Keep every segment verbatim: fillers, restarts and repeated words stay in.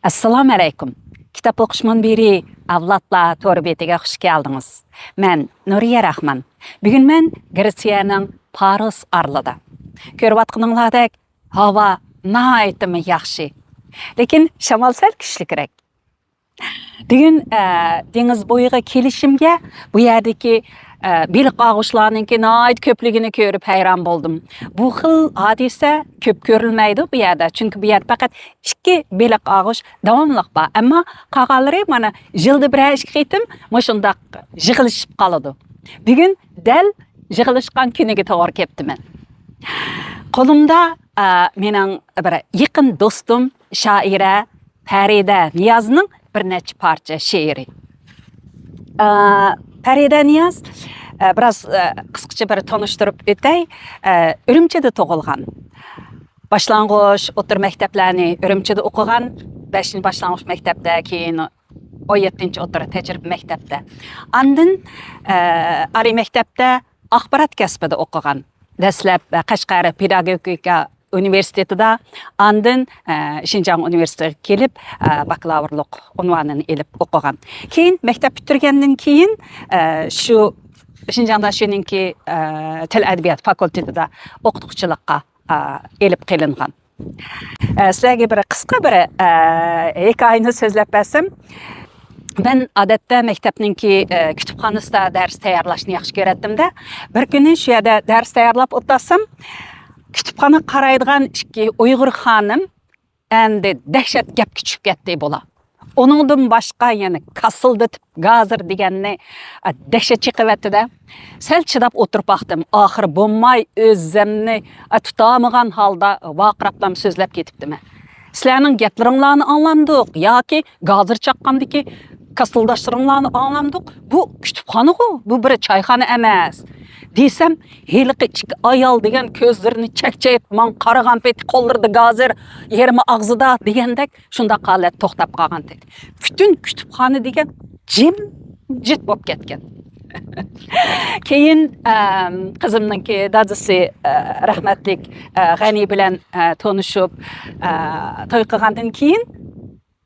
ئەسسالامۇ ئەلەيكۇم. كىتاب ئوقۇش مۇنبىرى ئەۋلادلار تور بېتىگە خۇش كەلدىڭىز. مەن نۇرىيە راخمان. بۈگۈن مەن گرېتسىيەنىڭ پارس ئارىلىدا. كۆرۈۋاتقىنىڭلاردەك ھاۋا ناھايىتىمۇ ياخشى. لېكىن شامال سەل كۈچلۈكرەك. بۈگۈن، ئە، دېڭىز بويىغا كېلىشىمگە بۇ يەردىكى، ئە، بېلىق ئاغۇشلارنىڭكى ناھايىتى كۆپلۈكىنى كۆرۈپ ھەيران بولدۇم. بۇ خىل ھادىسە كۆپ كۆرۈلمەيدۇ بۇ يەردە. چۈنكى بۇ يەردە پەقەت ئىككى بېلىق ئاغۇش داۋاملىق بار. ئەمما قالغانلىرى مانا يىلدا بىرەر ئىككى قېتىم مۇشۇنداق يىغىلىشىپ قالىدۇ. بۈگۈن دەل يىغىلىشقان كۈنىگە توغرا كەپتىمەن. قولۇمدا، ئە، مېنىڭ بىر يېقىن دوستۇم، شائىرە پەرىدە نىيازنىڭ بىر نەچچە پارچە شېئىرى. ئە، پەرىدە نىياز، ئە، بىراز، ئە، قىسقىچە بىر تونۇشتۇرۇپ ئۆتەي. ئە، ئۈرۈمچىدە تۇغۇلغان. باشلانغۇچ، ئوتتۇرا مەكتەپلەرنى ئۈرۈمچىدە ئوقۇغان، بەشىنچى باشلانغۇچ مەكتەپتە، كېيىن ئون يەتتىنچى ئوتتۇرا تەجرىبە مەكتەپتە. ئاندىن، ئە، ئالىي مەكتەپتە ئاخبارات كەسپىدە ئوقۇغان. دەسلەپ، ئە، قەشقەر پېداگوگىكا ئۇنىۋېرسىتېتىدا، ئاندىن، ئە، شىنجاڭ ئۇنىۋېرسىتېتىغا كېلىپ، ئە، باكلاۋۇرلۇق ئۇنۋانىنى ئېلىپ ئوقۇغان. كېيىن مەكتەپ پۈتتۈرگەندىن كېيىن، ئە، شۇ شىنجاڭ داشۆنىڭكى، ئە، تىل ئەدەبىيات فاكۇلتېتىدا ئوقۇتقۇچىلىققا، ئە، ئېلىپ قېلىنغان. ئە، سىلەرگە بىر قىسقا بىر، ئە، ھېكايىنى سۆزلەپ بەرسەم، مەن ئادەتتە مەكتەپنىڭكى، ئە، كۇتۇپخانىسىدا دەرس تەييارلاشنى ياخشى كۆرەتتىم-دە. بىر كۈنى شۇ يەردە دەرس تەييارلاپ ئولتۇرسام، كۇتۇپخانىغا قارايدىغان ئىككى ئۇيغۇر خانىم ئەمدى دەھشەت گەپكە چۈشۈپ كەتتى بۇلار. ئۇنىڭدىن باشقا يەنە كاسىلدىتىپ گازىر دېگەننى، ئە، دەھشەت چېقىۋەتتى-دە. سەل چىداپ ئولتۇرۇپ باقتىم. ئاخىرى بولماي ئۆزۈمنى، ئە، تۇتالمىغان ھالدا ۋارقىراپلا سۆزلەپ كېتىپتىمەن. سىلەرنىڭ گەپلىرىڭلارنى ئاڭلامدۇق ياكى گازىر چاققاندىكى كاسىلداشلىرىڭلارنى ئاڭلامدۇق؟ بۇ كۇتۇپخانىغۇ، بۇ بىر چايخانا ئەمەس. دېسەم، ھېلىقى ئىككى ئايال دېگەن كۆزلىرىنى چەكچەيتىپ ماڭا قارىغان پېتى، قوللىرىدا گازىر، يېرىمى ئاغزىدا دېگەندەك شۇنداق ھالەت توختاپ قالغان ئىدى. پۈتۈن كۇتۇپخانا دېگەن جىمجىت بولۇپ كەتكەن. كېيىن، ئەم، قىزىمنىڭكى دادىسى، ئە، رەھمەتلىك، ئە، غەنى بىلەن، ئە، تونۇشۇپ، ئە، توي قىلغاندىن كېيىن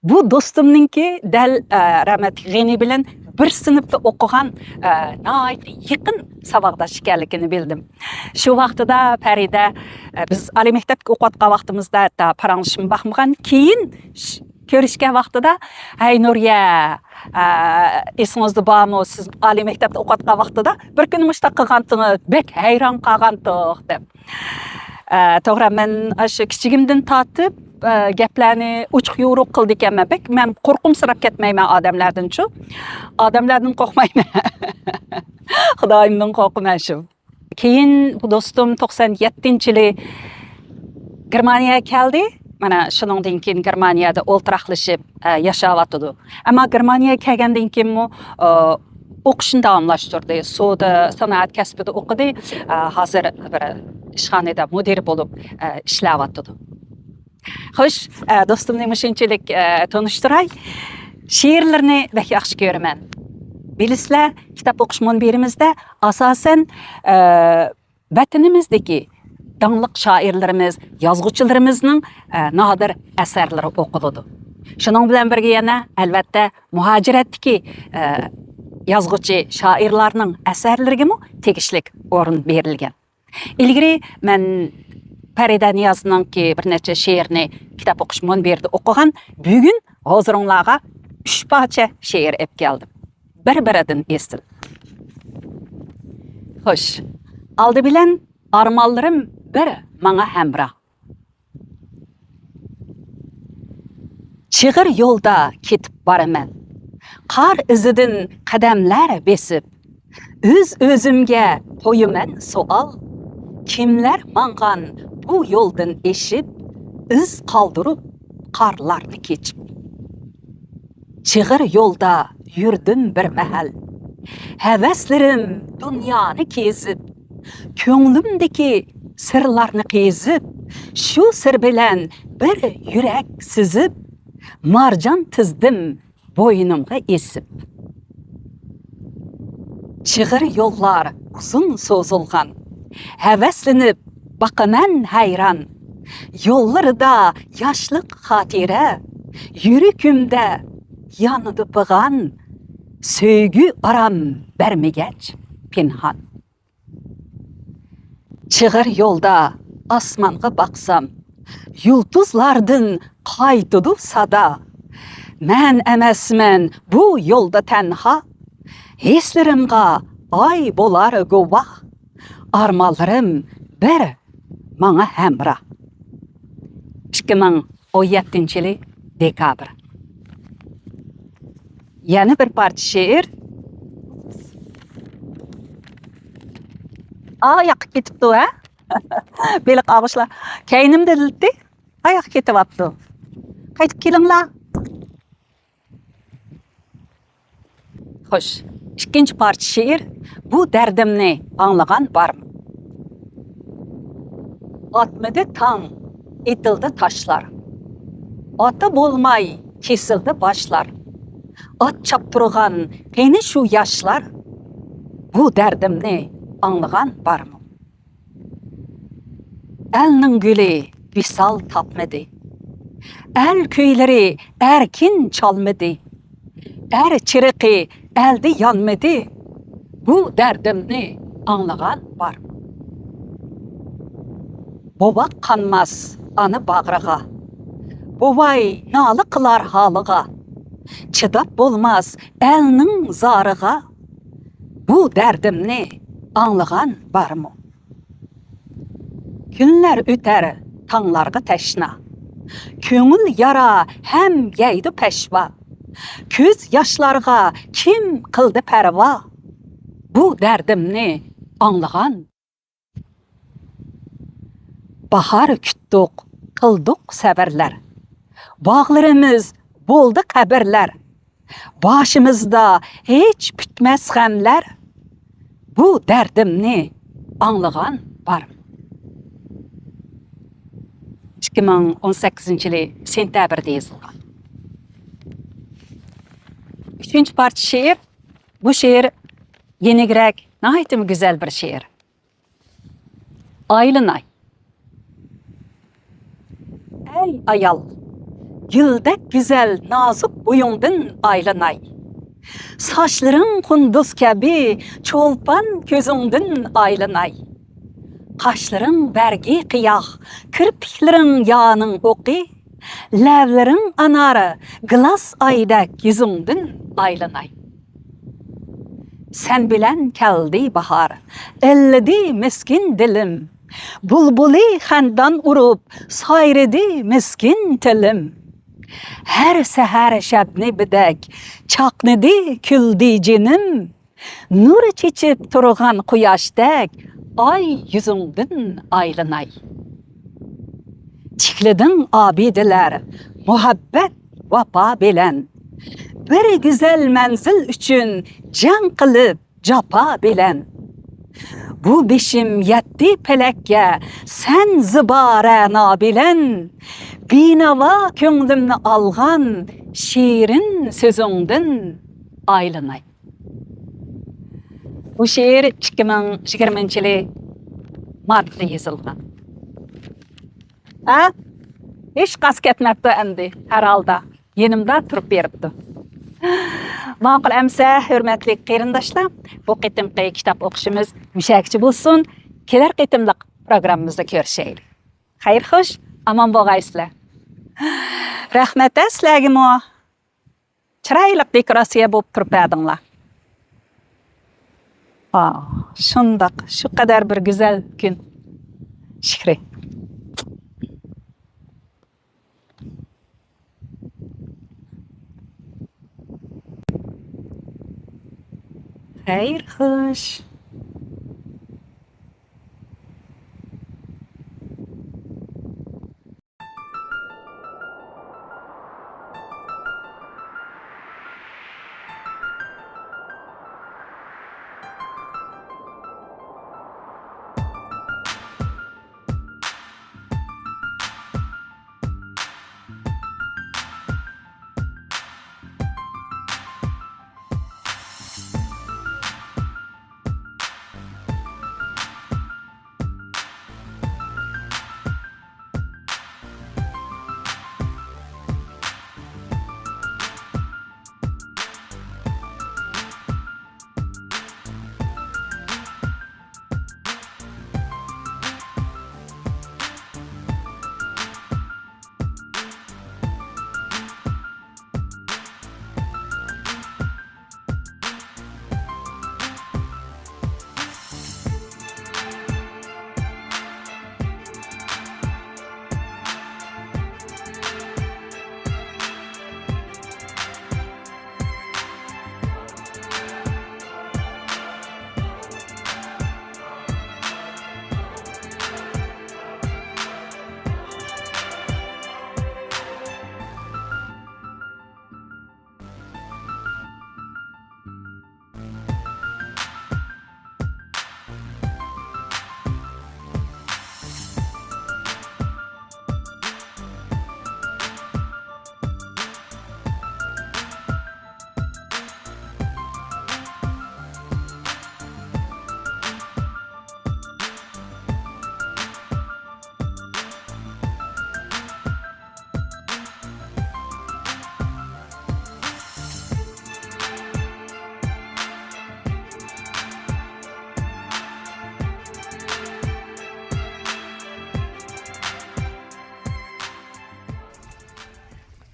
بۇ دوستۇمنىڭكى دەل، ئە، رەھمەتلىك غېنى بىلەن بىر سىنىپتا ئوقۇغان، ئە، ناھايىتى يېقىن ساۋاقداش ئىكەنلىكىنى بىلدىم. شۇ ۋاقتىدا پەرىدە، ئە، بىز ئالىي مەكتەپتە ئوقۇۋاتقان ۋاقتىمىزدا ھەتتا پاراڭلىشىپ باقمىغان، كېيىن ش-، كۆرۈشكەن ۋاقتىدا، «ھەي نۇرىيە، ئە، ئېسىڭىزدە بارمۇ، سىز ئالىي مەكتەپتە ئوقۇۋاتقان ۋاقتىدا بىر كۈنى مۇشۇنداق قىلغانتىڭىز، بەك ھەيران قالغانتۇق» دەپ. ئە، توغرا، مەن ئاشۇ كىچىكىمدىن تارتىپ، ئە، گەپلەرنى ئوچۇق يورۇق قىلىدىكەنمەن. بەك مەن قورقۇمسىراپ كەتمەيمەن ئادەملەردىنچۇ. ئادەملەردىن قورقمايمەن. خۇدايىمدىن قورقىمەن شۇ. كېيىن بۇ دوستۇم توقسان يەتتىنچى يىلى گېرمانىيەگە كەلدى. مانا شۇنىڭدىن كېيىن گېرمانىيەدە ئولتۇراقلىشىپ، ئە، ياشاۋاتىدۇ. ئەمما گېرمانىيەگە كەلگەندىن كېيىنمۇ، ئە، ئوقۇشىنى داۋاملاشتۇردى. سودا سانائەت كەسپىدە ئوقۇدى. ئە، ھازىر بىر ئىشخانىدا مۇدىر بولۇپ، ئە، ئىشلەۋاتىدۇ. خوش، ئە، دوستۇمنى مۇشۇنچىلىك، ئە، تونۇشتۇراي. شېئىرلىرىنى بەك ياخشى كۆرىمەن. بىلىسىلەر، كىتاب ئوقۇش مۇنبىرىمىزدە ئاساسەن، ئە، ۋەتىنىمىزدىكى داڭلىق شائىرلىرىمىز، يازغۇچىلىرىمىزنىڭ، ئە، نادىر ئەسەرلىرى ئوقۇلىدۇ. شۇنىڭ بىلەن بىرگە يەنە، ئەلۋەتتە، مۇھاجىرەتتىكى، ئە، يازغۇچى شائىرلارنىڭ ئەسەرلىرىگىمۇ تېگىشلىك ئورۇن بېرىلگەن. ئىلگىرى مەن پەرىدە نىيازنىڭكى بىر نەچچە شېئىرىنى كىتاب ئوقۇش مۇنبىرىدە ئوقۇغان، بۈگۈن ھۇزۇرۇڭلارغا ئۈچ پارچە شېئىر ئېلىپ كەلدىم. بىر-بىرىدىن ئېسىل. خوش، ئالدى بىلەن ئارمانلىرىم بىر ماڭا ھەمراھ. چىغىر يولدا كېتىپ بارىمەن، قار ئىزىدىن قەدەملەر بېسىپ، ئۆز-ئۆزۈمگە قويىمەن سوئال، كىملەر ماڭغان بۇ يولدىن ئېشىپ، ئىز قالدۇرۇپ قارلارنى كېچىپ؟ چىغىر يولدا يۈردۈم بىر مەھەل، ھەۋەسلىرىم دۇنيانى كېزىپ، كۆڭلۈمدىكى سىرلارنى قېزىپ، شۇ سىر بىلەن بىر يۈرەك سىزىپ، مارجان تىزدىم بوينۇمغا ئېسىپ. چىغىر يوللار ئۇزۇن سوزۇلغان، ھەۋەسلىنىپ باقىمەن ھەيران. يوللىرىدا ياشلىق خاتىرە، يۈرىكىمدە يانىدۇ پىغان، سۆيگۈ ئارام بەرمىگەچ پىنھان. چىغىر يولدا ئاسمانغا باقسام، يۇلتۇزلاردىن قايتىدۇ سادا. مەن ئەمەسمەن بۇ يولدا تەنھا، ھېسلىرىمغا ئاي بولار گۇۋاھ. ئارمانلىرىم بىر ماڭا ھەمراھ. ئىككى مىڭ ئون يەتتىنچى يىلى دېكابىر. يەنە بىر پارچە شېئىر. ئاياققا كېتىپتۇ، ھە؟ بېلىق ئاغۇشلار. كەينىمدە دېدى، ئاياققا كېتىۋاپتۇ. قايتىپ كېلىڭلار. خوش، ئىككىنچى پارچە شېئىر، بۇ دەردىمنى ئاڭلىغان بارمۇ؟ ئاتمىدى تاڭ، ئېتىلدى تاشلار. ئاتا بولماي كېسىلدى باشلار. ئات چاپتۇرغان قېنى شۇ ياشلار؟ بۇ دەردىمنى ئاڭلىغان بارمۇ؟ ئەلنىڭ گۈلى ۋىسال تاپمىدى. ئەل كۈيلىرى ئەركىن چالمىدى. ئەر چېرىقى ئەلدە يانمىدى. بۇ دەردىمنى ئاڭلىغان بار. بوۋاق قانماس ئانا باغرىغا. بوۋاي نالە قىلار ھالىغا. چىداپ بولماس ئەلنىڭ زارىغا. بۇ دەردىمنى ئاڭلىغان بارمۇ؟ كۈنلەر ئۆتەر، تاڭلارغا تەشنا. كۆڭۈل يارا ھەم يەيدۇ پەشۋا. كۆز ياشلارغا كىم قىلدى پەرۋا؟ بۇ دەردىمنى ئاڭلىغان. باھار كۈتتۇق، قىلدۇق سەۋرلەر. باغلىرىمىز بولدى قەبرىلەر. باشىمىزدا ھېچ پۈتمەس غەملەر. بۇ دەردىمنى ئاڭلىغان بارمۇ؟ ئىككى مىڭ ئون سەككىزىنچى يىلى سېنتەبىردە يېزىلغان. ئۈچىنچى پارچە شېئىر. بۇ شېئىر يېنىكرەك، ناھايىتىمۇ گۈزەل بىر شېئىر. ئايلىناي. ئەي ئايال، گۈلدەك گۈزەل نازۇك بويۇڭدىن ئايلىناي. ساچلىرىڭ قۇندۇز كەبى چولپان كۆزۈڭدىن ئايلىناي. قاشلىرىڭ بەرگى قىياھ، كىرپىكلىرىڭ يانىڭ ئوقى، لەۋلىرىڭ ئانار، گىلاس ئايدەك يۈزۈڭدىن ئايلىناي. سەن بىلەن كەلدى باھار، ئىللىدى مىسكىن دىلىم. بۇلبۇلى خەندان ئۇرۇپ، سايرىدى مىسكىن تىلىم. ھەر سەھەر شەبنىمىدەك چاقنىدى، كۈلدى جېنىم. نۇر چېچىپ تۇرغان قۇياشتەك ئاي يۈزۈڭدىن ئايلىناي. چىكلىدىڭ ئابىدىلەر مۇھەببەت، ۋاپا بىلەن. بىر گۈزەل مەنزىل ئۈچۈن جەڭ قىلىپ جاپا بىلەن. بۇ بېشىم يەتتى پەلەككە سەن زىبا رەنا بىلەن. بىناۋا كۆڭلۈمنى ئالغان شېرىن سۆزۈڭدىن ئايلىناي. بۇ شېئىر ئىككى مىڭ يىگىرمىنچى يىلى مارتتا يېزىلغان. ھە؟ ھېچقايسى كەتمەپتۇ ئەمدى، ھەر ھالدا يېنىمدا تۇرۇپ بېرىپتۇ. ماقۇل ئەمسە، ھۆرمەتلىك قېرىنداشلار، بۇ قېتىمقى كىتاب ئوقۇشىمىز مۇشەگىچە بولسۇن. كېلەر قېتىملىق پروگراممىمىزدا كۆرۈشەيلى. خەير خوش، ئامان بولغايسىلەر. رەھمەت ھە سىلەرگىمۇ. چىرايلىق دېكوراتسىيە بولۇپ تۇرۇپ بەردىڭلار. ئا، شۇنداق، شۇ قەدەر بىر گۈزەل كۈن. شۈكرى. خەير خوش.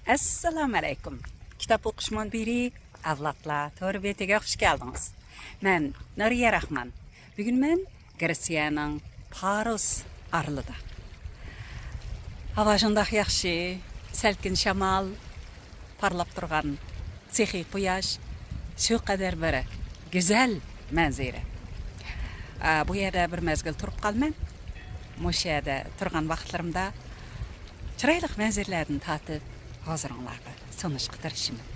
ئەسسالامۇ ئەلەيكۇم. كىتاب ئوقۇش مۇنبىرى ئەۋلادلار تور بېتىگە خۇش كەلدىڭىز. مەن نۇرىيە راخمان. بۈگۈن مەن گرېتسىيەنىڭ پارۇس ئارىلىدا. ھاۋا شۇنداق ياخشى، سەلكىن شامال، پارلاپ تۇرغان سېخىي قۇياش، شۇ قەدەر بىر گۈزەل مەنزىرە. ئا، بۇ يەردە بىر مەزگىل تۇرۇپ قالىمەن. مۇشۇ يەردە تۇرغان ۋاقىتلىرىمدا چىرايلىق مەنزىرىلەردىن تارتىپ ھۇزۇرۇڭلارغا سۇنۇشقا تىرىشىمەن.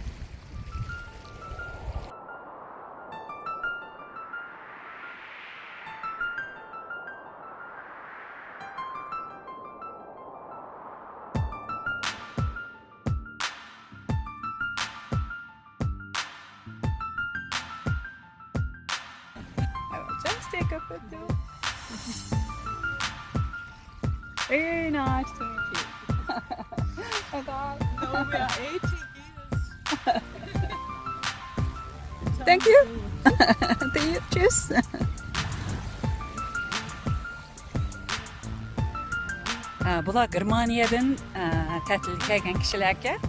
I will just take a photo. Very nice to meet you. I thought No, we are eighty years. Thank you. Thank you. Cheers. ئە، بۇلار گېرمانىيەدىن، ئە، تەتىلگە كەلگەن كىشىلەركەن.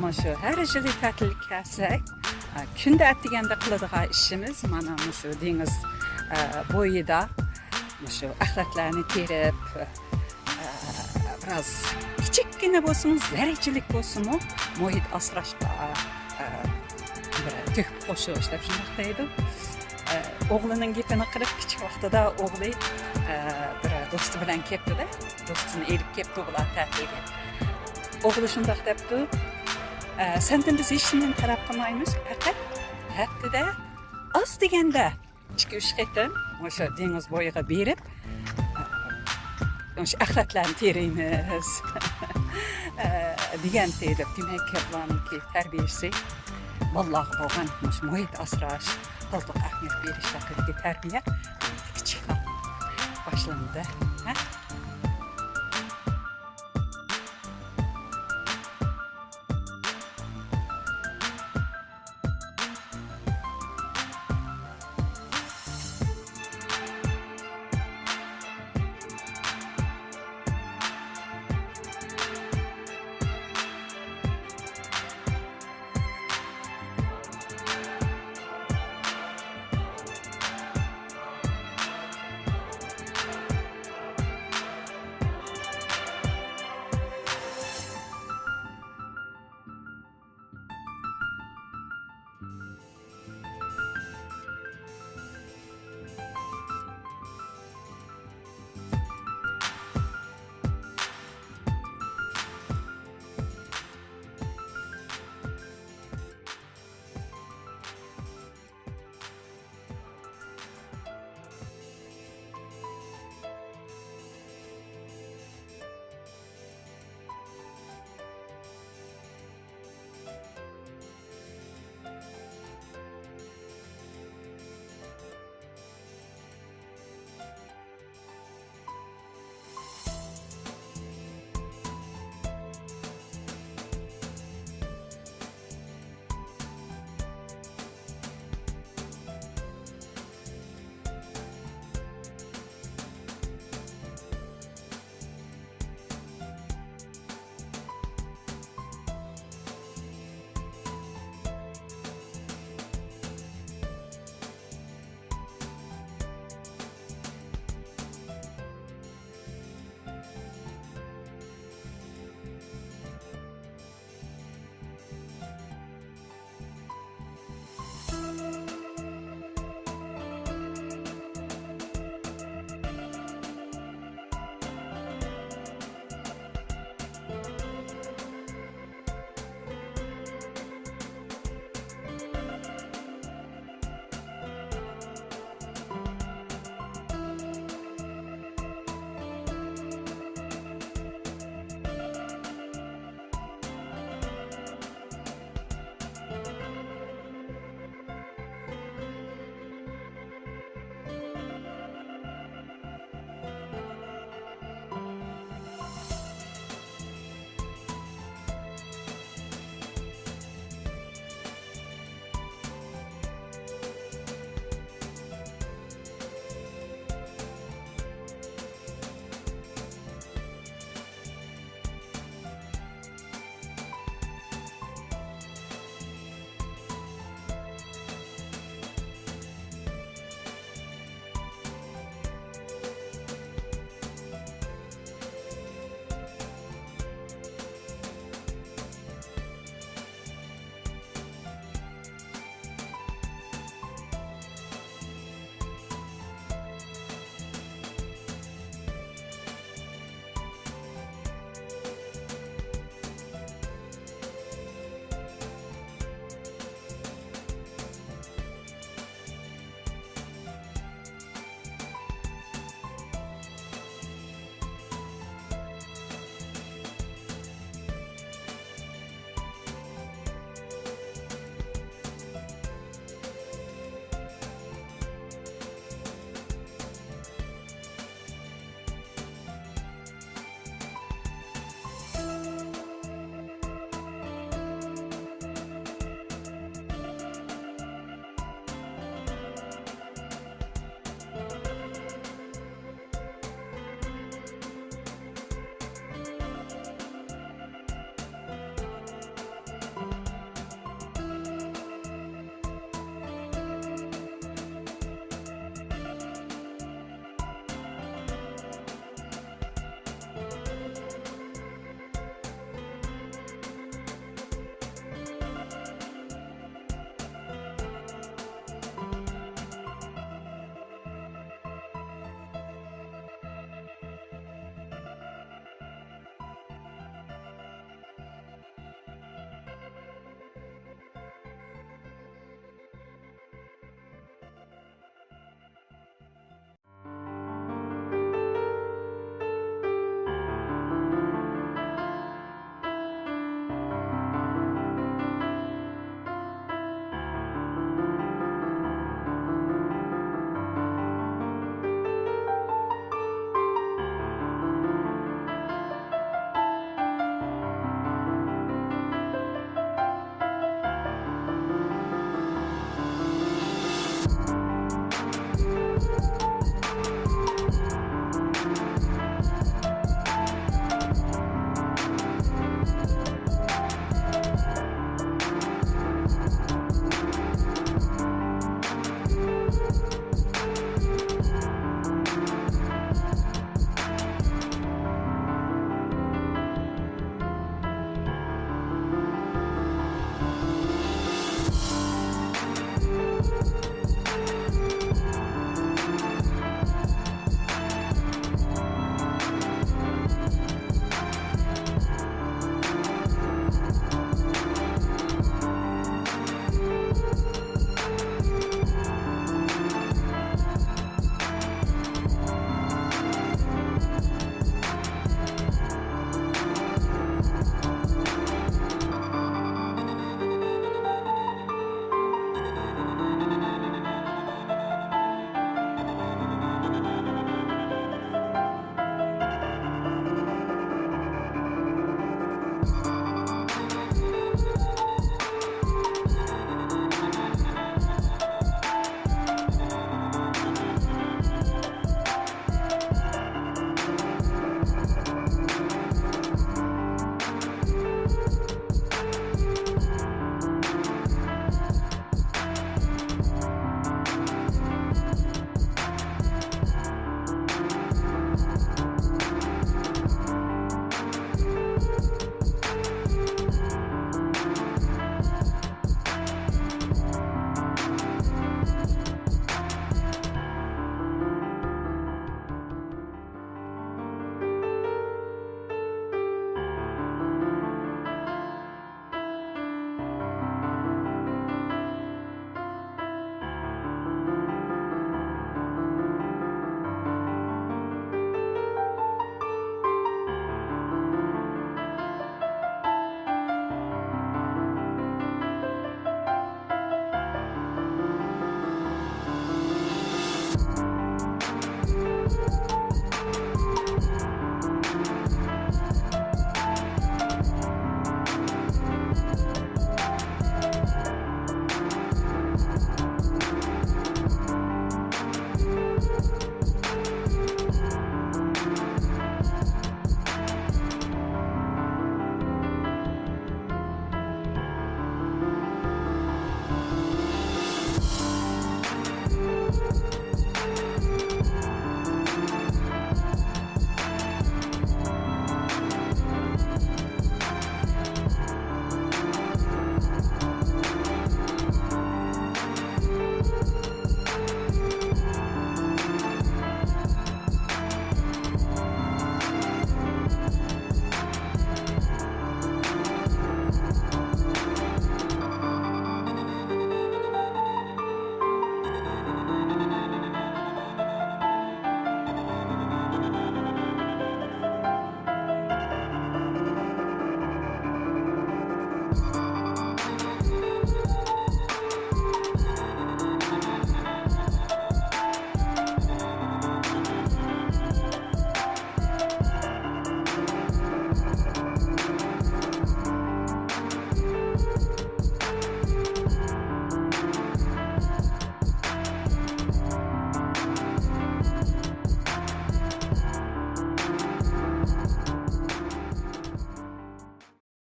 مۇشۇ ھەر يىلى تەتىلگە كەلسەك، ئە، كۈندە ئەتىگەندە قىلىدىغان ئىشىمىز مانا مۇشۇ دېڭىز، ئە، بويىدا مۇشۇ ئەخلەتلەرنى تېرىپ، ئە، بىراز كىچىككىنە بولسىمۇ، زەررىچىلىك بولسىمۇ، مۇھىت ئاسراشقا، ئە، بىر تۆھپە قوشۇش دەپ شۇنداق دەيدۇ. ئە، ئوغلىنىڭ گېپىنى قىلىپ، كىچىك ۋاقتىدا ئوغلى، ئە، بىر دوستى بىلەن كەپتۇ-دە، دوستىنى ئېلىپ كەپتۇ بۇلار تەتىلگە. ئوغلى شۇنداق دەپتۇ، ئە، سەندىن بىز ھېچنېمىنى تەلەپ قىلمايمىز، پەقەت ھەپتىدە ئاز دېگەندە ئىككى-ئۈچ قېتىم مۇشۇ دېڭىز بويىغا بېرىپ، مۇشۇ ئەخلەتلەرنى تېرىيمىز، دېگەن دېدى. دېمەك، بۇلارنىڭكى تەربىيەسى بالىلارغا بولغان مۇشۇ مۇھىت ئاسراش، تازىلىققا ئەھمىيەت بېرىش ھەققىدىكى تەربىيە كىچىكلا باشلىنىدۇ.